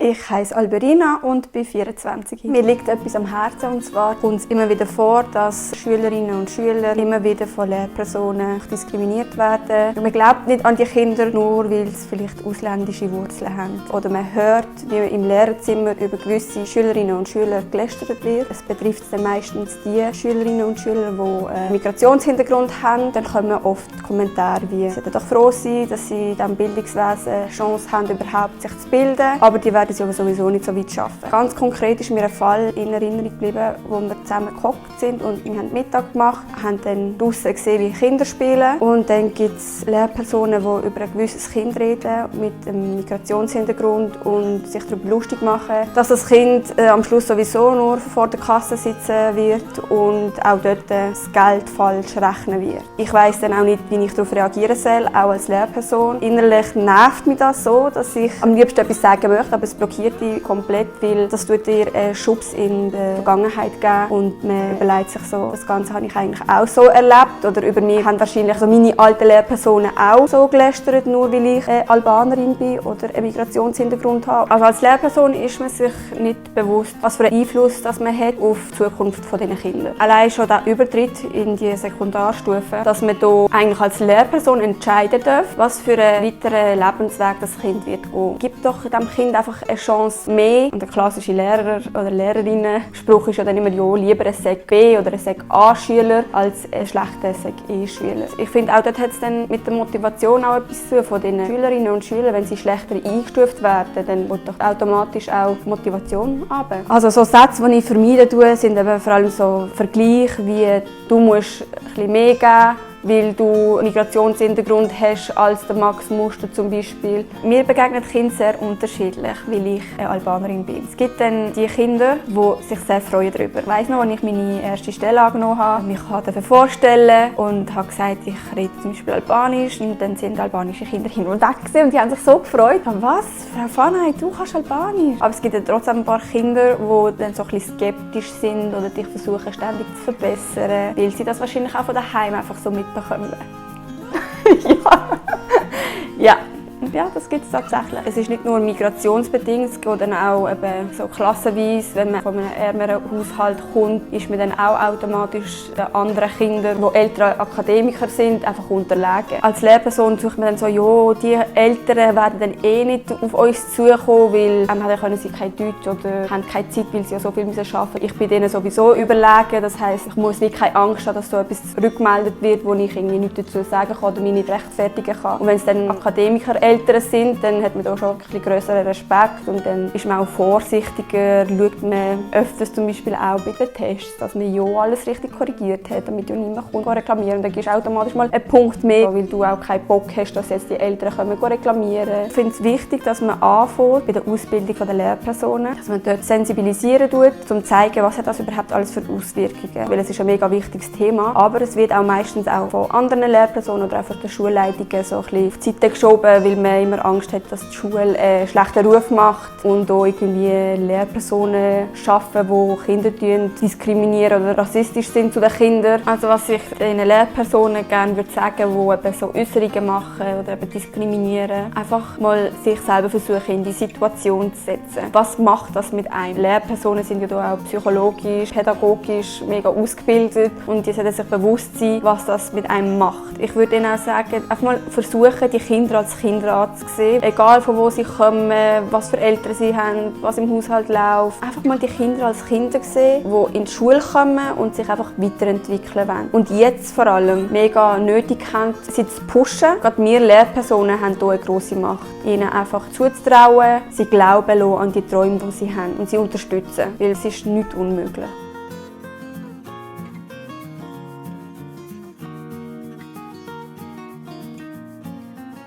Ich heiße Alberina und bin 24. Mir liegt etwas am Herzen, und zwar kommt es immer wieder vor, dass Schülerinnen und Schüler immer wieder von Lehrpersonen diskriminiert werden. Man glaubt nicht an die Kinder, nur weil sie vielleicht ausländische Wurzeln haben. Oder man hört, wie im Lehrerzimmer über gewisse Schülerinnen und Schüler gelästert wird. Es betrifft dann meistens die Schülerinnen und Schüler, die einen Migrationshintergrund haben. Dann kommen oft Kommentare wie, sie sollten doch froh sein, dass sie in diesem Bildungswesen eine Chance haben, überhaupt sich zu bilden. Aber die werden sie aber sowieso nicht so weit schaffen. Ganz konkret ist mir ein Fall in Erinnerung geblieben, wo wir zusammen gehockt sind und wir haben Mittag gemacht, haben dann draussen gesehen, wie Kinder spielen. Und dann gibt es Lehrpersonen, die über ein gewisses Kind reden mit einem Migrationshintergrund und sich darüber lustig machen, dass das Kind am Schluss sowieso nur vor der Kasse sitzen wird und auch dort das Geld falsch rechnen wird. Ich weiss dann auch nicht, wie ich darauf reagieren soll, auch als Lehrperson. Innerlich nervt mich das so, dass ich am liebsten etwas sagen möchte, aber es blockiert dich komplett, weil das tut dir einen Schubs in der Vergangenheit geben und man überlegt sich so, das Ganze habe ich eigentlich auch so erlebt oder über mich haben wahrscheinlich so meine alten Lehrpersonen auch so gelästert, nur weil ich Albanerin bin oder einen Migrationshintergrund habe. Also als Lehrperson ist man sich nicht bewusst, was für einen Einfluss das man hat auf die Zukunft dieser Kinder. Allein schon der Übertritt in die Sekundarstufe, dass man hier eigentlich als Lehrperson entscheiden darf, was für einen weiteren Lebensweg das Kind wird gehen. Gibt doch dem Kind einfach eine Chance mehr. Und der klassische Lehrer- oder Lehrerinnen-Spruch ist ja dann immer, ja, lieber ein Sek B oder ein Sek A-Schüler als ein schlechter Sek E-Schüler. Ich finde auch, dort hat es dann mit der Motivation auch etwas zu tun von den Schülerinnen und Schülern. Wenn sie schlechter eingestuft werden, dann wird doch automatisch auch die Motivation runter. Also so Sätze, die ich vermeiden tue, sind eben vor allem so Vergleiche wie «du musst ein bisschen mehr geben», weil du einen Migrationshintergrund hast als der Max Muster zum Beispiel. Mir begegnen Kinder sehr unterschiedlich, weil ich eine Albanerin bin. Es gibt dann die Kinder, die sich sehr freuen darüber. Ich weiss noch, als ich meine erste Stelle angenommen habe, mich dafür vorstellen und habe gesagt, ich rede zum Beispiel Albanisch. Und dann sind albanische Kinder hin und weg und die haben sich so gefreut. Was? Frau Fanay, du kannst Albanisch? Aber es gibt dann trotzdem ein paar Kinder, die dann so ein bisschen skeptisch sind oder dich versuchen ständig zu verbessern, weil sie das wahrscheinlich auch von daheim einfach so mitbekommen. Ja. Ja, das gibt es tatsächlich. Es ist nicht nur migrationsbedingt, es geht dann auch eben so klassenweise. Wenn man von einem ärmeren Haushalt kommt, ist man dann auch automatisch den anderen Kindern, die ältere Akademiker sind, einfach unterlegen. Als Lehrperson sucht man dann so, ja, die Eltern werden dann eh nicht auf uns zukommen, weil können sie kein Deutsch oder haben keine Zeit, weil sie ja so viel arbeiten müssen. Ich bin denen sowieso überlegen, das heisst, ich muss nicht keine Angst haben, dass so etwas rückgemeldet wird, wo ich irgendwie nichts dazu sagen kann oder mich nicht rechtfertigen kann. Und wenn es dann Akademiker Eltern sind, dann hat man da schon ein grösseren Respekt und dann ist man auch vorsichtiger, schaut man öfters zum Beispiel auch bei den Tests, dass man ja alles richtig korrigiert hat, damit ja niemand reklamieren kann. Dann gibst du automatisch mal einen Punkt mehr, weil du auch keinen Bock hast, dass jetzt die Eltern reklamieren können. Ich finde es wichtig, dass man anfängt bei der Ausbildung der Lehrpersonen, dass man dort sensibilisieren tut, um zu zeigen, was hat das überhaupt alles für Auswirkungen. Weil es ist ein mega wichtiges Thema, aber es wird auch meistens auch von anderen Lehrpersonen oder auch von den Schulleitungen so ein bisschen auf die Seite geschoben, weil man immer Angst hat, dass die Schule einen schlechten Ruf macht und auch irgendwie Lehrpersonen schaffen, die Kinder diskriminieren oder rassistisch sind zu den Kindern. Also was ich den Lehrpersonen gerne würde sagen, die eben so Äußerungen machen oder eben diskriminieren, einfach mal sich selber versuchen, in die Situation zu setzen. Was macht das mit einem? Lehrpersonen sind ja da auch psychologisch, pädagogisch mega ausgebildet und die sollten sich bewusst sein, was das mit einem macht. Ich würde ihnen auch sagen, einfach mal versuchen, die Kinder als Kinder anzusehen. Egal von wo sie kommen, was für Eltern sie haben, was im Haushalt läuft. Einfach mal die Kinder als Kinder sehen, die in die Schule kommen und sich einfach weiterentwickeln wollen. Und jetzt vor allem mega nötig haben, sie zu pushen. Gerade wir Lehrpersonen haben hier eine grosse Macht. Ihnen einfach zuzutrauen, sie glauben lassen an die Träume, die sie haben und sie unterstützen, weil es ist nicht unmöglich.